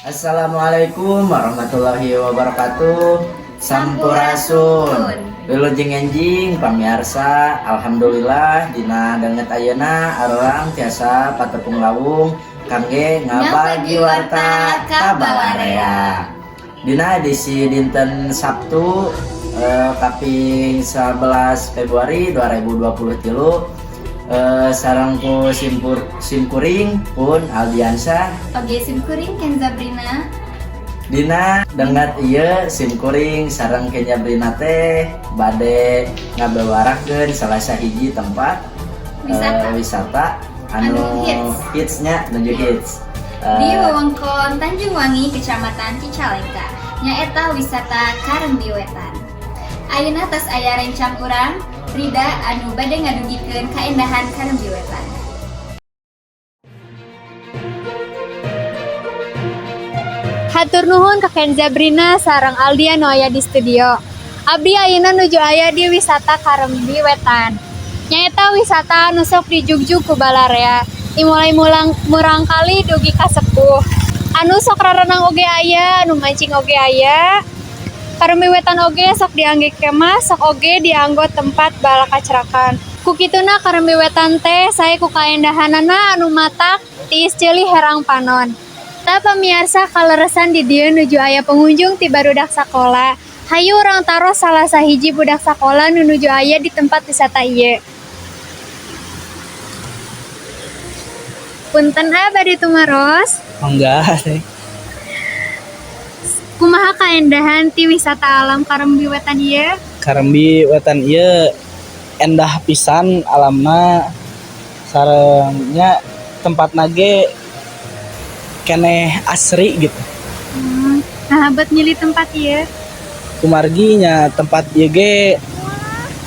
Assalamualaikum warahmatullahi wabarakatuh. Sampurasun. Wilujeng enjing, pamiarsa. Alhamdulillah, dina danget ayeuna arurang tiasa patepung lawung kangge ngabagi warta ka balarea. Dina edisi dinten Sabtu kaping 11 Februari 2023, sareng ku simpur simkuring pun Aldiansyah. Oge simkuring Kenzabrina. Dina danget ieu simkuring sareng Kenzabrina teh bade ngabewarakeun salah sahiji tempat wisata. Wisata anu, anu hits. Hitsnya nuju hits. Di wewengkon Tanjung Wangi, Kecamatan Cicalengka, nyaeta wisata Kareumbi Wetan. Ayeuna tos aya rencang urang Rida anu bade ngadugikeun kaendahan Kareumbi Wetan. Hatur nuhun ka Kenza Brina sareng Aldia nu aya di studio. Abdi ayeuna nuju aya di wisata Kareumbi Wetan. Nyaeta wisata anu sok dijugjug ku balarea. Dimulai mulang murangkalih dugi ka sepuh. Anu sok rarenang oge aya, anu mancing oge aya. Kareumbi Wetan oge sok diangge kemah, sok oge dianggo tempat balakacrakan. Ku kituna Kareumbi Wetan teh sae ku kaendahanana anu matak tiis ceuli herang panon. Tah, pamiarsa, kaleresan di dieu nuju aya pengunjung ti barudak sakola. Hayu urang taros salah sahiji budak sakola nu nuju aya di tempat wisata ieu. Punten ah, bade tumaros. Enggak teh. Kumaha kaendahan ti wisata alam Kareumbi Wetan ieu? Kareumbi Wetan ieu endah pisan alamna, sareng nya tempatna ge keneh asri gitu. Nah, bet nyilih tempat ieu. Kumargi nya tempat ieu ge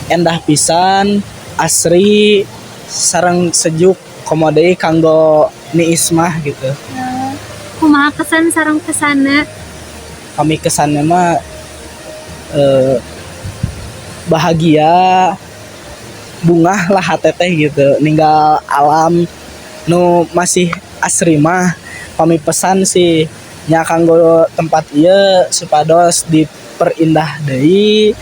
endah pisan, asri sareng sejuk, komo deui kanggo niis mah gitu. Kumaha kesan sareng kesanna? Kami kesannya mah bahagia, bungah lah hate teh gitu ninggal alam nu masih asri mah. Kami pesan sih nya kanggo tempat ieu supados diperindah deui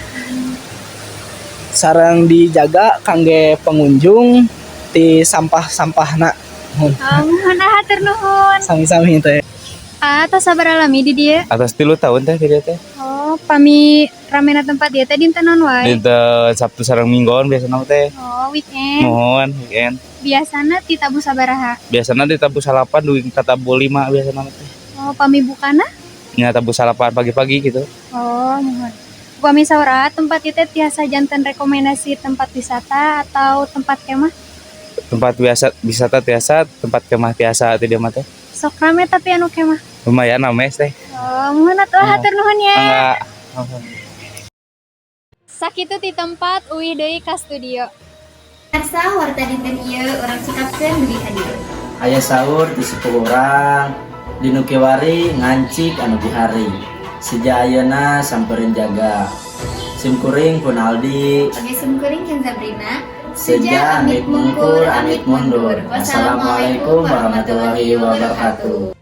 sareng dijaga kangge pengunjung ti sampah-sampahna. Muhun. Oh, muhun ah, hatur nuhun. Sami-sami teh. Ah, tos sabaraha lami di dieu? Atos 3 tahun teh di dieu teh. Oh, pami ramena tempat dieu teh dinten naon wae? Dinten Sabtu sareng Minggon biasana teh. Oh, weekend. Muhun, weekend. Biasana ti tabuh sabaraha? Biasana di tabuh 9 dugi ka tabuh 5 biasana teh. Oh, pami bukana? Nya tabuh 9 pagi-pagi gitu. Oh, muhun. Upami saur Aa, tempat ieu teh tiasa janten rekomendasi tempat wisata atau tempat kemah? Tempat biasa wisata tiasa, tempat kemah tiasa ti dieu mah teh. Sok rame tapi anu kemah. Lumayan rame teh. Oh, muhun atuh, Oh. hatur nuhun ya. Enggak. Sakitu ti tempat, uih deui ka studio. Pemirsa, warta dinten ieu urang cekapkeun dugi ka dieu. Aya saur ti sepuh urang, dinu kiwari ngancik anu bihari. Seja ayeuna samperin jaga. Simkuring pun Aldi. Oge simkuring Kenzabrina. Seja amit mungkur, amit mundur. Wassalamualaikum warahmatullahi wabarakatuh.